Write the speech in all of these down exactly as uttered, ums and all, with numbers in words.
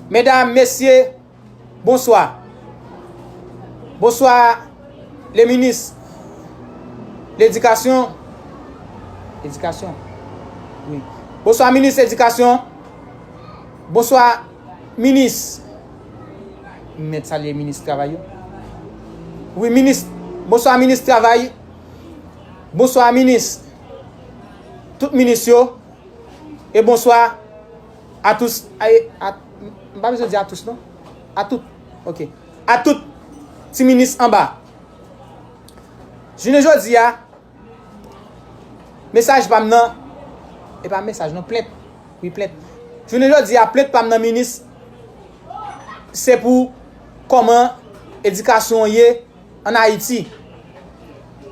Medam, mesye, bonswa. Bonswa, le minis ledikasyon. Ledikasyon. Wi. Bonswa, minis ledikasyon. Bonswa, minis. M mèt salye minis travay yo. Wi, minis. Bonswa, minis travay. Bonswa, minis. Tout minis yo. E bonswa a tous. A, a, m pa bezwen di a tous, non? A tout. Ok. A tout ti minis anba. Jounen jodi a, mesaj pa m nan, e pa mesaj, non, plent. Wi, plent. Jounen jodi a, plent pa m nan, minis, se pou kòman edikasyon an ye ann Ayiti.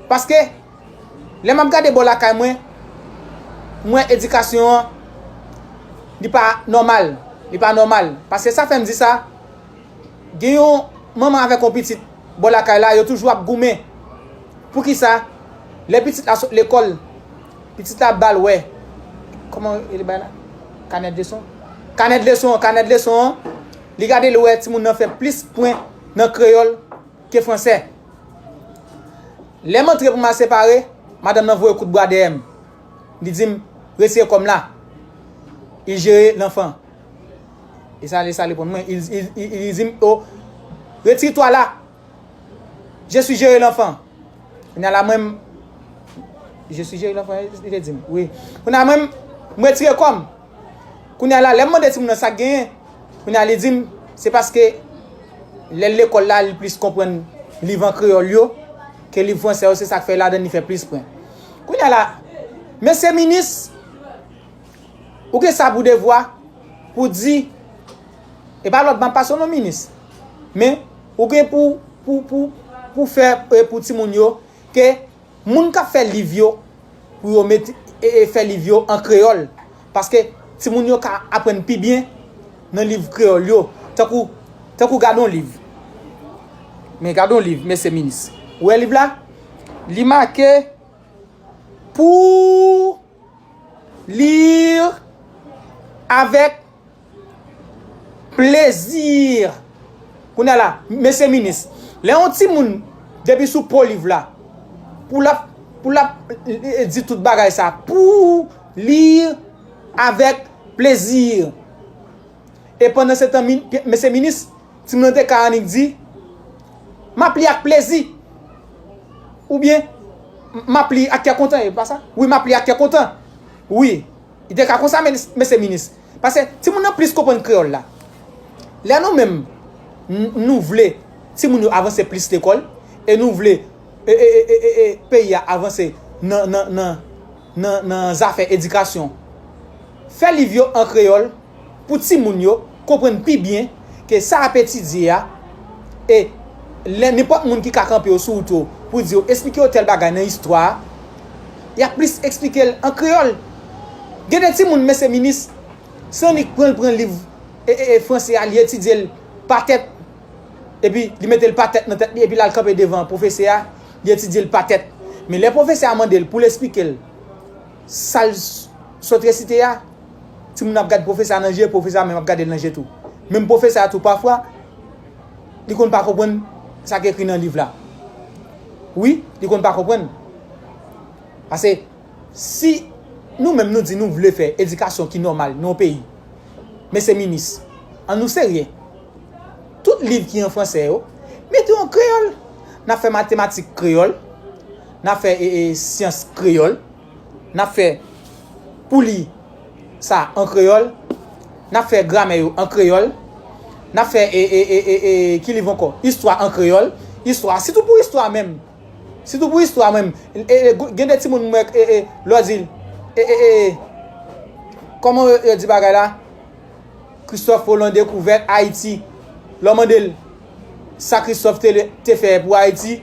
Paske, lè m ap gade bò lakay mwen, m wè edikasyon an, li pa nòmal. Li pa nòmal. Paske sa fè m di sa, gen yon manman avèk yon pitit bò lakay la, yo toujou ap goumen. Poukisa? Lè pitit la sot lekòl, pitit la ba l wè. Kòman yo rele bagay la? Kanèt leson? Kanèt leson an, kanèt leson an, li gade l wè timoun nan fè plis pwen nan kreyòl ke fransè. Lè m antre pou m al separe, madanm nan voye kout bra dèyè m. Li di m, retire kòm la. Il gère l'enfant. E sa, li sa reponn mwen. Il, il, il, il di m, oh, retire toi là. Je suis gérer l'enfant. Kounye a la, mwen, je suis gérer l'enfant, li te di m. Wi. Kounye a, mwen, m retire kò m. Kounye a la, lè m mande timoun nan sa k genyen, kounye a, li di m, se paske lè l lekòl la, li plis konprann liv an kreyòl yo ke liv fransè yo, se sa k fè ladan li fè plis pwen. Kounye a la, mesye minis, ou gen sa pou devwa pou di, e pa lòd m ap pase w non, minis, men ou gen pou, pou, pou, pou fè, e, pou timoun yo, ke moun k ap fè liv yo, pou yo mete, e, e, fè liv yo an kreyòl. Paske timoun yo ka aprann pi byen nan liv kreyòl yo. Tankou, tankou gade yon liv. Men gade yon liv, mesye minis. Ou wè liv la? Li make pour lire avec plaisir. Kounye a la, mesye minis, lè yon timoun, depi sou po liv la, pou l ap, pou l ap, e, e, di tout bagay sa, pour lire avec plaisir. E pandan se tan, mi-, mesye minis, timoun nan te ka annik di, m ap li ak plezi. Oubyen, m ap li ak kè kontan, e pa sa? Wi, m ap li ak kè kontan. Wi, li te ka konsa, men, mesye minis. Paske timoun nan plis konprann kreyòl la. Lè nou menm, n-, nou vle timoun yo avanse plis lekòl, e nou vle, e, e, e, e, e, e, peyi a avanse nan, nan, nan, nan, nan zafè edikasyon. Fè liv yo an kreyòl pou timoun yo konprann pi byen ke sa ap etidye a, e lè nenpòt moun ki ka kanpe yo sou wout yo pou di yo, esplike yo tèl bagay nan istwa a, y ap plis eksplike l an kreyòl. Gen de timoun, mesye minis, se annik pran l pran liv, e, e, e, franse a, li etidye l pa tèt, epi li mete l pa tèt nan tèt li, epi l al kanpe devan pwofesè a, li etidye l pa tèt. Men lè pwofesè a mande l pou l esplike l sa l s-, sot resite a, timoun nan ap gade pwofesè a nan je, pwofesè a menm ap gade l nan je tou. Menm pwofesè a tou, pafwa, li konn pa konprann sa k ekri nan liv la. Wi, li konn pa konprann. Paske si nou menm nou di nou vle fè edikasyon ki nòmal nan yon peyi, mesye minis, ann nou serye. Tout liv ki an franse yo, mete yo an kreyòl. N ap fè matematik kreyòl, n ap fè, e, e, syans kreyòl, n ap fè pou li sa an kreyòl, n ap fè gramè yo an kreyòl, n ap fè, e, e, e, e, e, ki liv ankò? Istwa an kreyòl, istwa, sitou pou istwa menm. Sitou pou istwa menm. E, e, gen de timoun mwen, e, e, lè w di l, e, e, e, kòman yo, yo di bagay la? Christophe Colomb dekouvèt Ayiti. Lè w mande l sa Christophe te, te fè pou Ayiti,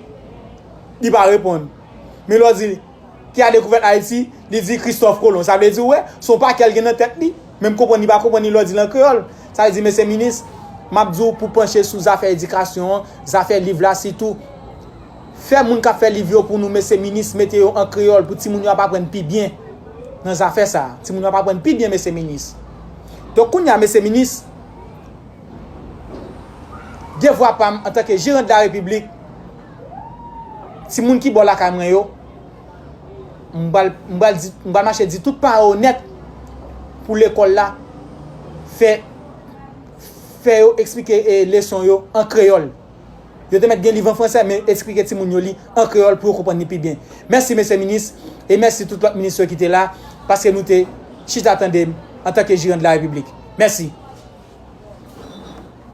li pa reponn. Men lè w di l, qui a découvert Haïti, li di Christophe Colomb. Sa vle di, ou wè, se yon pakè l gen nan tèt li. Menm konprann li pa konprann li lè w di l an kreyòl. Sa vle di, mesye minis, m ap di w pou panche sou zafè edikasyon an, zafè liv la sitou. Fè moun k ap fè liv yo pou nou, mesye minis, mete yo an kreyòl pou timoun yo ap aprann pi byen nan zafè sa a. Timoun yo ap aprann pi byen, mesye minis. Donk, kounye a, mesye minis, Devwa pa m antanke jeran de la repiblik, timoun ki bò lakay mwen yo, m pral m pral di- m pral mache di tout paran yo nèt pou lekòl la fè fè yo eksplike e, leson yo an kreyòl. Yo te mèt gen liv an fransè, men eksplike timoun yo li an kreyòl pou yo konprann li pi byen. Mèsi, mesye minis, e mèsi tout lòt minis yo ki te la, paske nou te chita tande m antanke jeran de la repiblik. Mèsi.